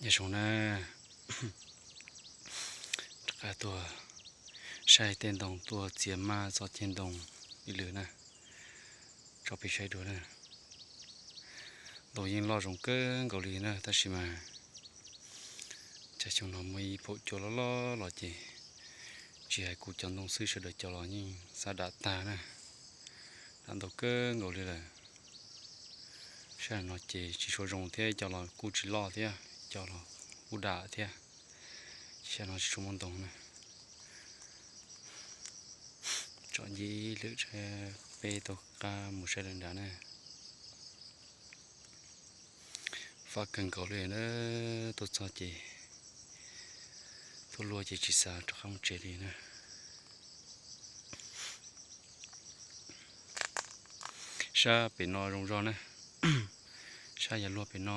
Nyob zoo na, rov qab tuaj saib tej ntoo tuaj txiav maj txoj ceg ntoo ib lwm na, tso peb saib dua na. Ntoo yeej loj zoo kawg nkaus li na, tab sis mas cas xyoo no muaj ib phaum cua loj loj los ces tsis hais kuv cov ntoo xwb, sawv daws cov los yeej xav dam tag na, dam ntau kawg nkaus li lawm. Sab no ces tsis tshua zoo thiab, cov los kuj tsis loj thiab, cov los kuj dam thiab. Sab no tsis tshua muaj ntoo na. Tsom ncig lwm, peb tau qab mus saib lawm nrad na. Fab kawg nkaus li na, tuaj txog ces tuaj luaj ces tsis xav rov qab mus tsev li na. Sab pem no zoo zog na, sab yav luag pem no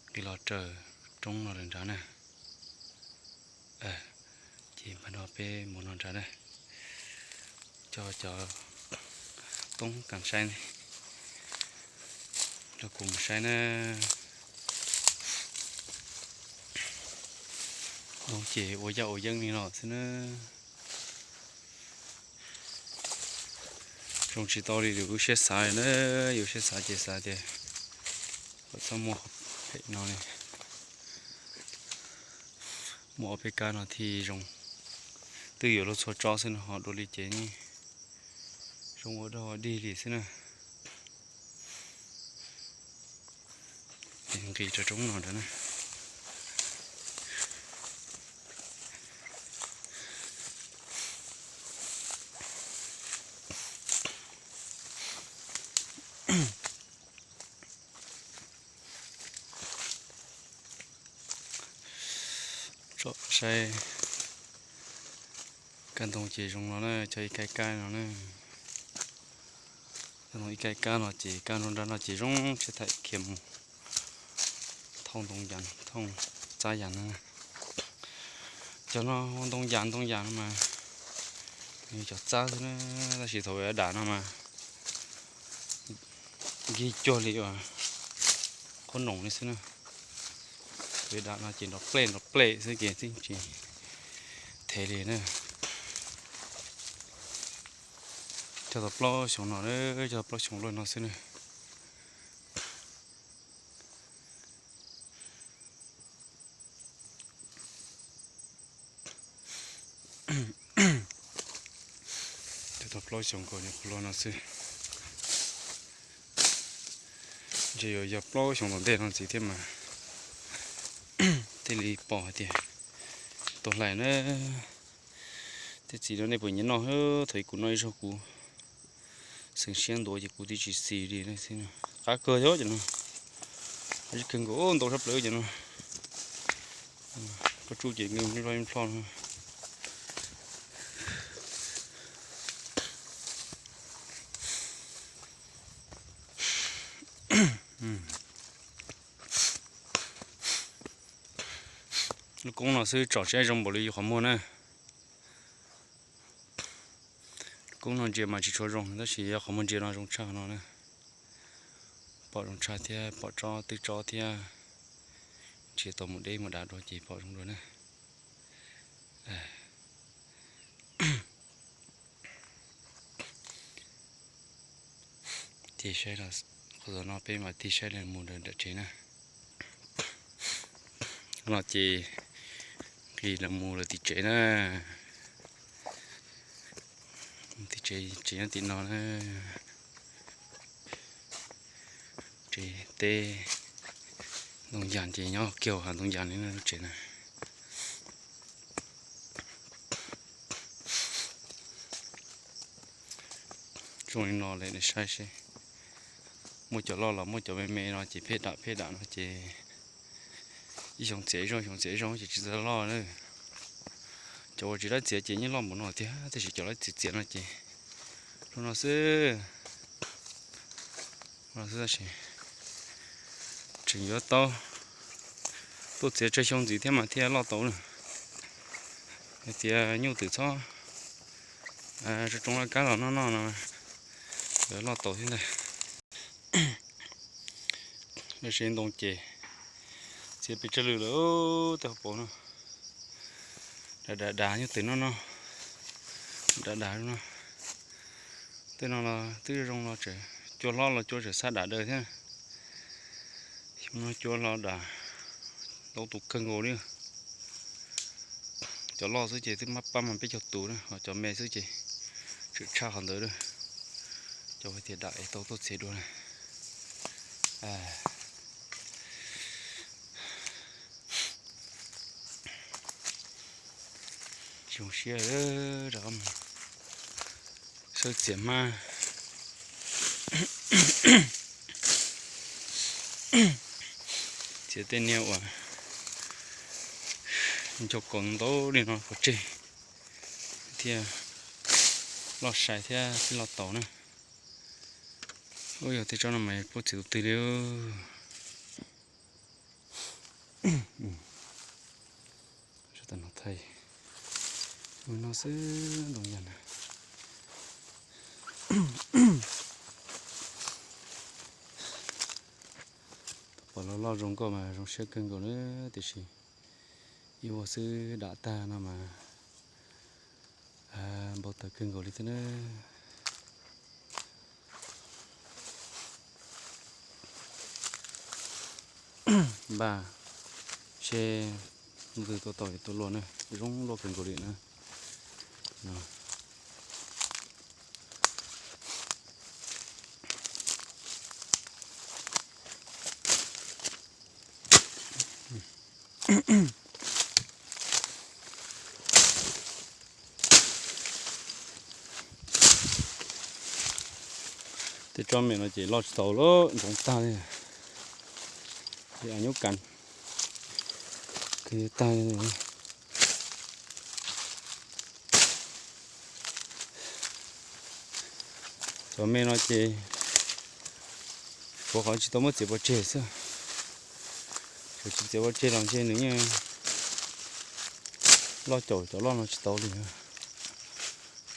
nqis los raws roob no lawm nrad na. Ces npaj no peb mus no nrad na, coj cov toob kas saib ne, rau kuv mus saib na. Ntoo ces ua yaj ua yeeb li no xwb na. Zoo tsis tau li yus lub siab xav na, yus siab xav ces xav tias kom txhob muaj phem no li. Muaj ob peb kab no thiaj zoo, twb yuav luag txhua tsob xwb no ho dua li ces zoo ua dog ua dig li xwb na. Nqis rau roob no nrad na. Tsom saib, kab ntoo ces zoo no na, cov ib kab kab no na. Kab ntoo ib kab kab no ces kab nrog nrab no ces zoo tsheb thaim khiav mus thauj ntoo yas thauj txab yas na. Cov no ua ntoo yas ntoo yas no mas yog cov txab xwb na, tab sis thaum dam no mas nkig cuag li uas qhob noom li xwb na. Thaum dam no ces nrov plej nrov plej xwb ces tsis thev li na. Cog tau plaub xyoo no, cog tau plaub xyoo luaj no xwb na. Cog tau plaub xyoo kaus nyuam qhuav luaj no xwb. Ntshe yuav yog plaub xyoo tom ntej no ntxiv thiab mas thiaj li pom hais tias tau hlais na. Tej txiv no nej puas nyiam noj? Thaum kuv noj ib zaug kuv xeev siab ntuav ces kuv twb tsis xis li xwb. Qab kawg thiab cov no, qab kawg nkaus, ntau sab plaws cov no. Koj tsuj ces nploj nploj no. Lub koob no xwb tsom saib zoo npaum li yus qhov muag na. Koob no ntsia mas tsis tshua zoo tab sis yog qhov muag ntsia no zoo tshaj no na. Pom zoo tshaj thiab, pom tsob twb tsob thiab. Ntsia tau mus deb mus dav dua ces pom zoo dua na. Ces saib qhov no peb mam tig saib lawv mus nram tsev na. No ces nqis lawv mus lawv tim tsev na. Tim tsev, tsev nyob tim no na. Tsev teb ntoo yas ces nyob kiag hauv ntoo yas li lub tsev na. Zoo li no lawm nej saib seb. Muaj cov loj los muaj cov me me no ces pheej dam pheej dam no ces ib xyoo txiav ib zaug, xyoo txiav ib zaug ces tsis txawj loj na. Cov uas tsis lab txiav ces yeej loj npaum no thiab, tab sis cov lab txiav txiav no ces lub no xwb. Lub no xwb tab sis tseem yuav tau tuaj txiav tsawg xyoo ntxiv thiab mas thiaj loj tau na. Hais tias nyuj twm txhob tsoo tsoo laj kab los noj noj no, yuav loj tau thiab ntag. Lawv sev ntoo ces Txiav pes tsawg lwm lawm, tej hauv paus no. Dav dav dav nyob tim no no. Dav dav no. Tej no los twb zoo los tseem, cua hlob los cua tseem xab dav dav thiab. Xyoo no cua hlob dav, ntau tus kawg nkaus li. Cov loj xwb ces twb mab pab mas peb caug tus na, ho cov me xwb ces tseem tshaj qhov ntawd na. Cov hais tias dav es tau tuaj txiav dua na. Tsis zoo siab, rov qab mus sawb txiav hmab. Txiav tej niag uas ncho kaus ntau li no pov tseg thiaj loj sai thiab thiaj loj tau na. Ub, yog tej tsob no mas puab txiav tus twg li. Thaij no xwb ntoo yag na. Pom loj loj zoo nkauj mas zoo siab kawg nkaus na, tiam sis ib vuag xwb dam tag no mas npau taws kawg nkaus li thiab na. Npaj seb hnub twg tuaj tau es tuaj luaj na, zoo luaj kawg nkaus li na. Tej tsob me no ces loj tsis tau lawm, ntxoov tag li. Ces a nyuj kas kws tag li. Cov me no ces tshuav qhov tsis tau muab txiav pov tseg xwb. Txawm tsis txiav pov tseg los ntshe nws yeej loj caum cov loj no tsis tau li.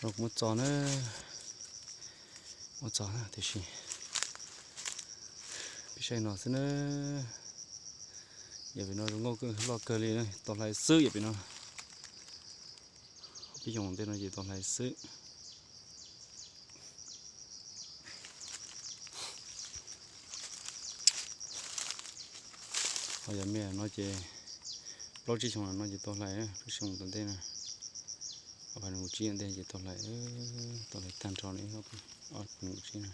Los kuv muab txo na, muab txo na tiam sis peb saib no xwb na. Yam pem no zoo nkauj loj kawg li, tau hlais xwb yam pem no. Peb xyoo ntej no ces tau hlais xwb. Ho yam me no ces plaub tsib xyoo no ces tau hlais, plaub tsib xyoo tom ntej na, ob phav nees nkaum tsib tom ntej ces tau hlais, tau hlais tag nrho li ob phav nees nkaum tsib na.